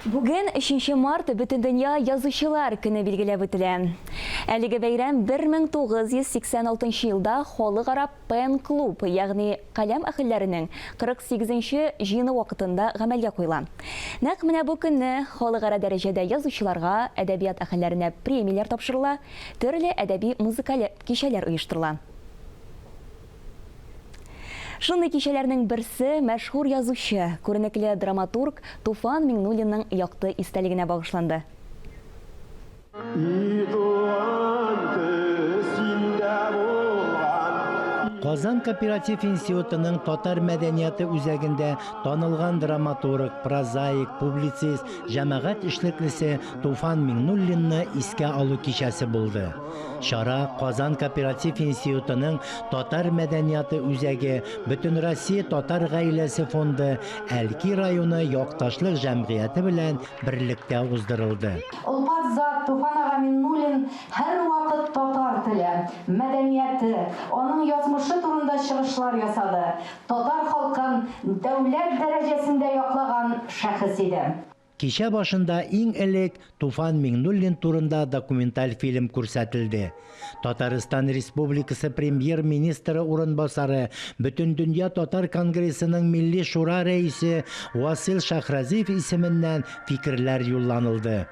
Бүген 3 март Бөтендөнья язучылар көне билгеләп үтелә. Әлеге бәйрәм 1986 елда Халыкара ПЕН-клуб, ягъни каләм әһелләренең 48 нче җыены вакытында гамәлгә куела. Нәкъ менә бу көнне халыкара дәрәҗәдә язучыларга, әдәбият әһелләренә премияләр тапшырыла, төрле әдәби-музыкаль кичәләр оештырыла. Шундый кичәләрнең берсе мәшһүр язучы, күренекле драматург Туфан Миңнуллинның якты истәлегенә багышланды. И туган көз синдә булган. Казан кооператив институтының Татар мәдәнияте үзәгендә танылган драматург, прозаик, публицист, җәмәгать эшлеклесе Туфан Миңнуллинны искә алу кичәсе булды. Чара Казан кооператив институтының Татар мәдәнияте үзәге, Бөтенроссия татар гаиләсе фонды, Әлки районы якташлык җәмгыяте белән берлектә уздырылды. Олпат зат Туфан ага Миннуллин һәрвакыт татар теле, мәдәнияте, аның язмышы турында чыгышлар ясады, татар халкын дәүләт дәрәҗәсендә яклаган шәхес иде. Кичә башында иң элек Туфан Миңнуллин турында документаль фильм күрсәтелде. Татарстан Республикасы Премьер-министры урынбасары, Бөтендөнья татар конгрессының Милли шура рәисе Васил Шәйхразиев исеменнән фикерләр юлланылды.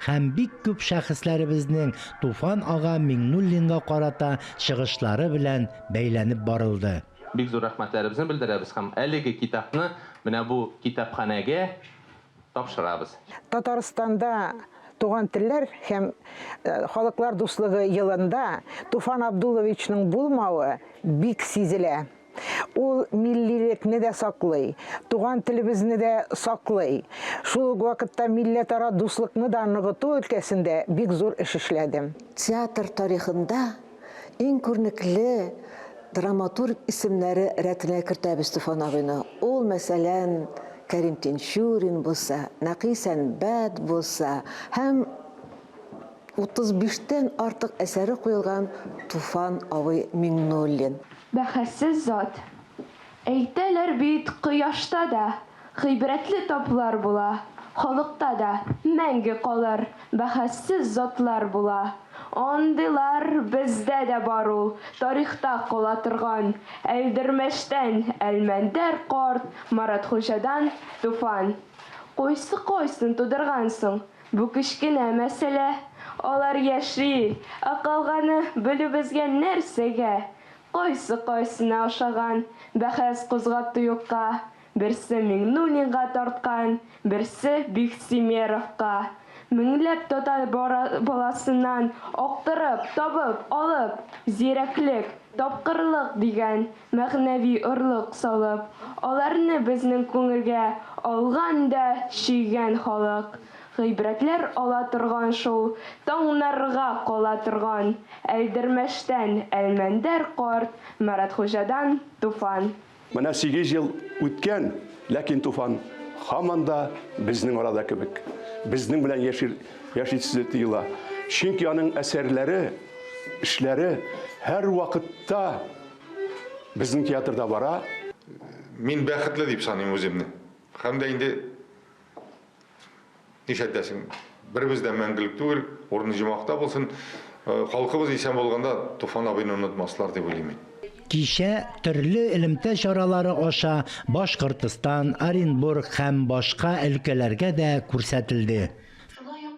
Һәм бик күп шәхесләребезнең Туфан ага Миңнуллинга карата чыгышлары белән бәйләнеп барылды. Бик зур рәхмәтләребезне белдерәбез һәм әлеге китапны менә бу китапханәгә тапшырабыз. Татарстанда Туган телләр һәм халыклар дуслыгы елында Туфан Абдулловичның булмавы бик сизелә. Ул миллилекне дә саклый, туган телебезне дә саклый. Шул ук вакытта милләтара дуслыкны да ныгыту өлкәсендә бик зур эш эшләде. Театр тарихында Иң күренекле драматург исемнәре рәтенә кертәбез Туфан абыйны. Ул, мәсәлән, Кәрим Тинчурин булса, Нәкый Сәнбәт булса һәм 35 тән артык әсәре куелган Туфан абый Миңнуллин. Бәхәссез зат. Әйтәләр бит, кояшта да гыйбрәтле таплар була, халыкта да мәңге калыр бәхәссез затлар була. Андыйлар бездә дә бар ул, тарихта кала торган Әлдермештән Әлмәндәр карт, Маратхуҗадан Туфан. Кайсы кайсын тудырган соң? Бу кечкенә мәсьәлә. Алар яши, ә калганы белү безгә нәрсәгә? Кайсы кайсына ошаган, бәхәс кузгатты юкка. Берсе Миңнуллинга тарткан, берсе Бихтимеровка. Меңләп татар баласыннан актарып, табып алып, зирәклек, тапкырлык дигән мәгънәви орлык салып, аларны безнең күңелгә алган да чөйгән халык. Гыйбрәтләр ала торган шул таңнарга кала торган Әлдермештән Әлмәндәр карт, Маратхуҗадан Туфан. Менә сигез ел үткән, ләкин Туфан һаман да безнең арада кебек. Безнең белән яши, яши төсле тоела. Чөнки аның әсәрләре, эшләре һәрвакытта безнең театрда бара. Мин бәхетле дип саныйм үземне. Һәм дә инде Нишләтәсең, беребез дә мәңгелек түгел, урыны җомахта булсын. Халкыбыз исән булганда Туфан абыйны онытмаслар дип уйлыйм мин. Кичә төрле элемтә чаралары аша Башкортстан, Оренбург һәм башка өлкәләргә дә күрсәтелде.